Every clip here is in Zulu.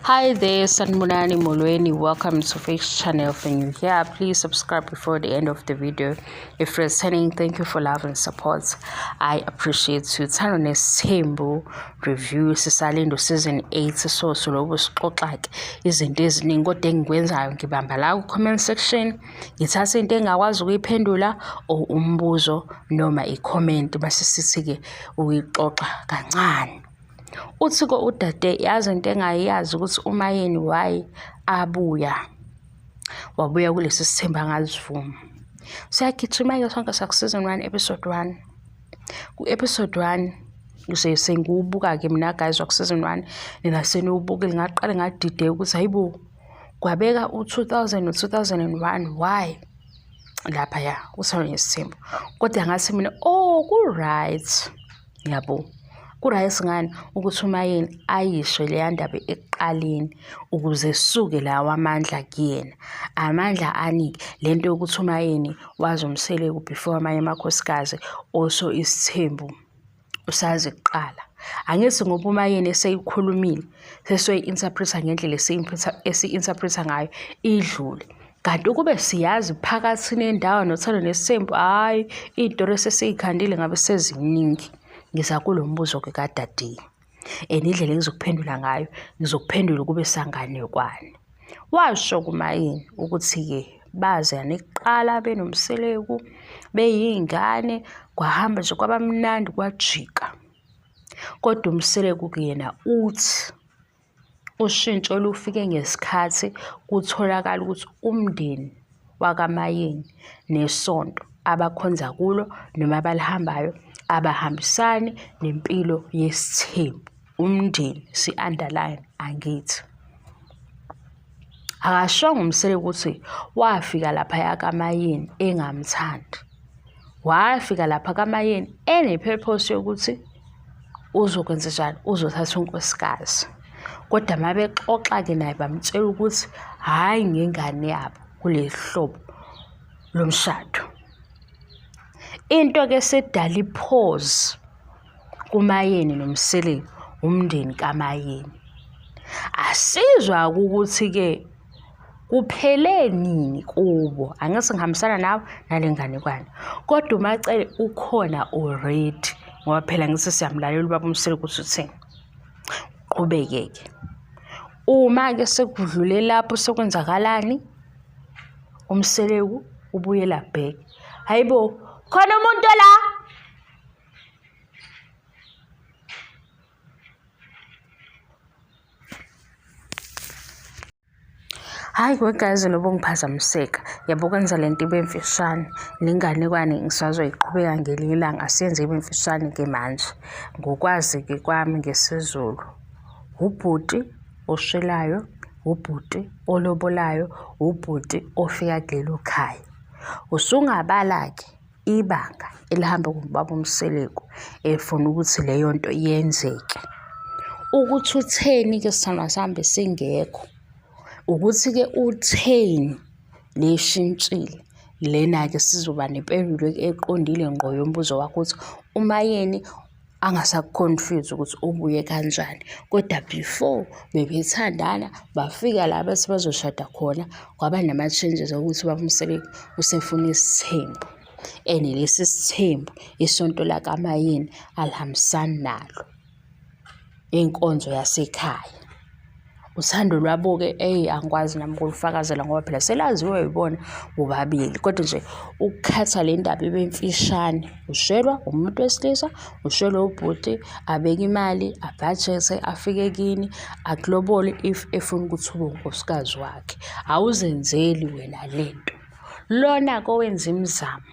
Hi there, Sanibonani Molweni. Welcome to Face Channel. If you're new here, please subscribe before the end of the video. If you're returning, thank you for love and support. I appreciate you. Uthando Nesithembu review sisalinde season 8 so silobu sixoxa ke izinto eziningi kodwa engikwenzayo ngibamba la ku-comment section ngithathe into engakwazi ukuyiphendula or umbuzo noma i-comment base sithi-ke ukuyixoxa kancane. Uthi-ke udade yazi into engayazi ukuthi uMayeni why abuya wabuya kulesi sithembu angazivuma. Siyagijima-ke sonke saku-season 1 episode 1. Ku-episode 1 sengiwubuka-ke mina guys waku-season 1 nina seniwubukile ngaqale ngadideka ukuthi hayibo kwabeka u-2000 no-2001 why laphaya uthando nesithembu kodwa ngathi mina oh ku-right yabo ku-right ngani ukuthi umayeni ayisho leya ndaba ekuqaleni ukuze suke lawa amandla kuyena amandla anike le nto yokuthi umayeni wazi umseleku before amanye amakhosikazi also isithembu usazi kuqala angithi ngoba umayeni eseyikhulumile sesiyoyi-interpret-a ngendlela esi-interpret-a ngayo idlule kanti ukube siyazi phakathi nendawo nothando nesithembu hhayi iy'tori esesiy'khandile ngabe seziningi ngiza kulo mbuzo-ke kadadini and indlela engizokuphendula ngayo ngizokuphendula kube sanganekwane washo kumayini ukuthi-ke bazane kuqala benomseleku beyiy'ngane kwahamba nje kwaba mnandi kwajika kodwa umseleku kuyena uthi ushintsho lufike ngesikhathi kutholakala ukuthi umndeni wakaMayeni nesonto abakhonza kulo noma abalihambayo abahambisani nempilo yesithembu. Umndeni si-underline angithi. Akashongo uMseleku ukuthi wafika laphaya kaMayeni engamthandi. Wafika lapha kaMayeni ene-purpose yokuthi uzokwenzenjani uzothatha unkosikazi kodwa uma bexoxa-ke naye bamtshela ukuthi hhayi ngengane yabo kuleli hlobo lomshado into-ke sedala iphozi kumayeni nomseleku umndeni kamayeni asizwa ukuthi-ke kuphele nini kubo angithi ngihambisana nawe nale nganekwane kodwa umacele ukhona already ngoba phela ngithi siyamlalela ubaba umsele ukuthi uthini qhubeke-ke uma-ke sekudlule lapho sekwenzakalani umseleku ubuyela back hayibo khona umuntu la Hhayi wegazi lobo ngiphazamiseka yabo kwenza le nto ibe mfishane nenganekwane ngisazoyiqhubeka ngelinye ilanga asiyenze ibe mfishane-ke manje ngokwazi-ke kwami ngesiZulu ubhuti oshelayo ubhuti olobolayo ubhuti ofika kulelo khaya usungabala-ke ibanga elihamba ngobaba uMseleku efuna ukuthi leyo nto yenzeke. Ukuthi utheni-ke sithandwa sami besingekho, ukuthi-ke utheni le eshintshile lena-ke sizoba nempendulo eqondile ngqo yombuzo wakho ukuthi uMayeni angasaku-confuse ukuthi ubuye kanjani kodwa before bebethandana bafika la bethi bazoshada khona kwaba nama-changes okuthi ubaba uMseleku usefuna isithembu and lesi sithembu isonto lakaMayeni alihambisani nalo inkonzo yasekhaya. Uthando lwabo-ke eyi angikwazi nami ukulufakazela ngoba phela selaziwa yibona bobabili. Kodwa nje ukukhetha le ndaba ibe mfishane, ushelwa umuntu wesilisa, ushelwa ubhuti, abeke imali, abhajethe, afike kini, akulobole if efuna ukuthi ube unkosikazi wakhe. Awuzenzeli wena le nto. Lona-ke owenza imizamo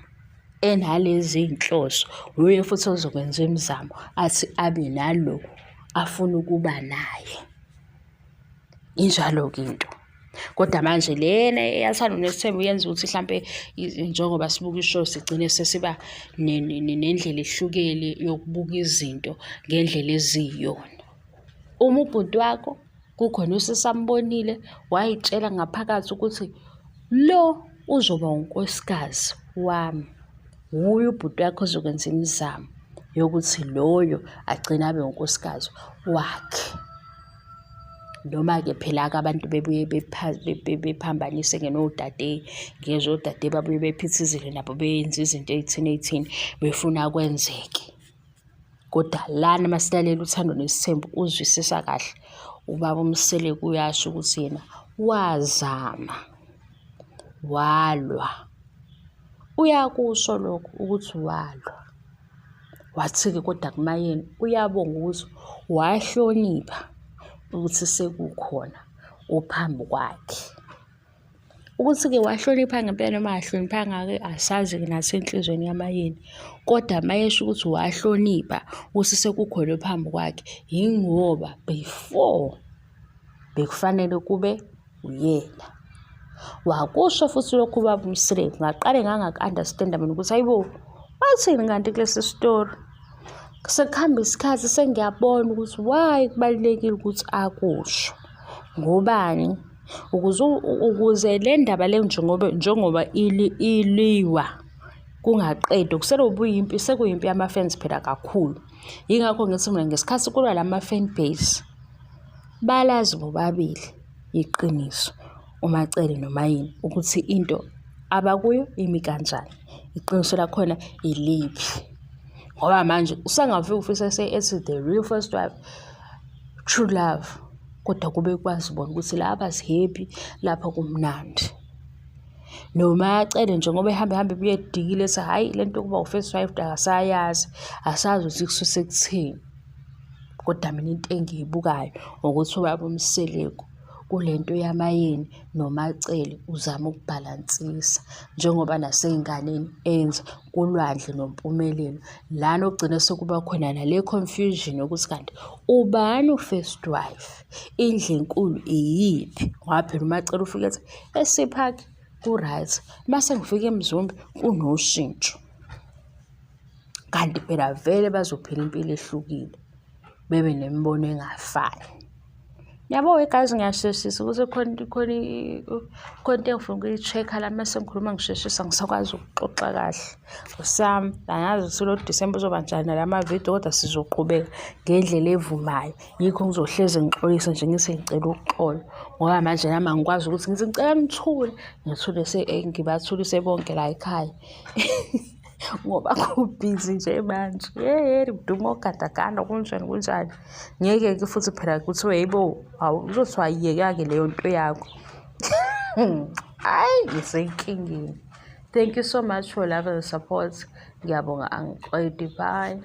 enalezi iy'nhloso, wuye futhi ozokwenza imizamo athi abe nalo afuna ukuba naye. Injalo-ke into. Kodwa manje lena eyathanda uNesithembu yenza ukuthi hlampe njengoba sibuka ishow sigcine sesiba nendlela ehlukile yokubuka izinto ngendlela eziyiyona. Uma ubhuti wakho kukhona usesambonile wayitshela ngaphakathi ukuthi lo uzoba unkosikazi wami. Wuye ubhuti wakho ozokwenza imizamo yokuthi loyo agcine abe unkosikazi wakhe. Noma-ke phela-ke abantu bebuye bephambanise-ke nodade, ngezwa odade babuye bephithizele nabo benze izinto ey'thini ey'thini befuna kwenzeke. Kodwa lana masilalela uThando Nesithembu uzwisisa kahle ubaba uMseleku uyasho ukuthi yena wazama walwa. Uyakusho lokho ukuthi walwa. Wathi-ke kodwa kuMaYeni uyabonga ukuthi wahlonipha ukuthi sekukhona ophambi kwakhe. Ukuthi-ke wahlonipha ngempela noma akahloniphanga-ke asazi-ke nasenhlizweni yaMaYeni. Kodwa mayesho ukuthi wahlonipha ukuthi sekukhona ophambi kwakhe, yingoba before bekufanele kube uyena. Wakusho futhi lokhu ubaba uMseleku, ngaqale ngangaku-understand-a mina ukuthi hayibo, wathini kanti kulesi sitori? Sekuhamba isikhathi sengiyabona ukuthi why kubalulekile ukuthi akusho. Ngobani? Ukuze ukuze le ndaba le njengoba njengoba iliwa kungaqedwa kuselobu yimpi sekuyimpi yama-fans phela kakhulu. Yingakho ngithi mina ngesikhathi kulwa lama-fan base balazi bobabili iqiniso uMaCele noMaYeni ukuthi into abakuyo imi kanjani, iqiniso lakhona iliphi. Ngoba manje usengafika ufise ethi the real first wife, true love, kodwa kube kwazi bona ukuthi la abazi-happy lapha kumnandi. NoMaCele njengoba ehamba ehamba ebuye edikile ethi hhayi le nto yokuba u-first wife akasayazi, asazi ukuthi kusuke sekutheni. Kodwa mina into engiyibukayo ukuthi ubaba uMseleku kule nto yaMaYeni noMaCele uzama ukubhalansisa njengoba nasey'nganeni enza kuLwandle noMpumelelo. Lana okugcina sekuba khona nale confusion yokuthi kanti ubani u-first wife, indlu enkulu iyiphi? Ngoba phela uMaCele ufike ethi eSea Park ku-right, mase ngifika eMzumbe kunoshintsho. Kanti phela vele bazophila impilo ehlukile, bebe nemibono engafani. Yabo we guys ngiyasheshisa ukuthi khona khona khona into engifuna ukuyi-check-a la mese ngikhuluma ngisheshisa angisakwazi ukuxoxa kahle. Nkosi yami, angazi ukuthi lo Disemba uzoba njani nala mavidiyo kodwa sizoqhubeka ngendlela evumayo. Yikho ngizohlezi ngixolisa nje ngithi ngicela uxolo ngoba manje nami angikwazi ukuthi ngithi ngicela nithule, ngithule ngibathulise bonke la ekhaya. Ngoba kubhizi nje manje. Yehhe kuduma ogandaganda kunjani kunjani. Ngeke-ke futhi phela kuthiwe hheyi bo, hawu kuzothiwa yeka-ke leyo nto yakho. Hhayi ngisenkingeni. Thank you so much for love and support. Ngiyabonga angiqedi, bye.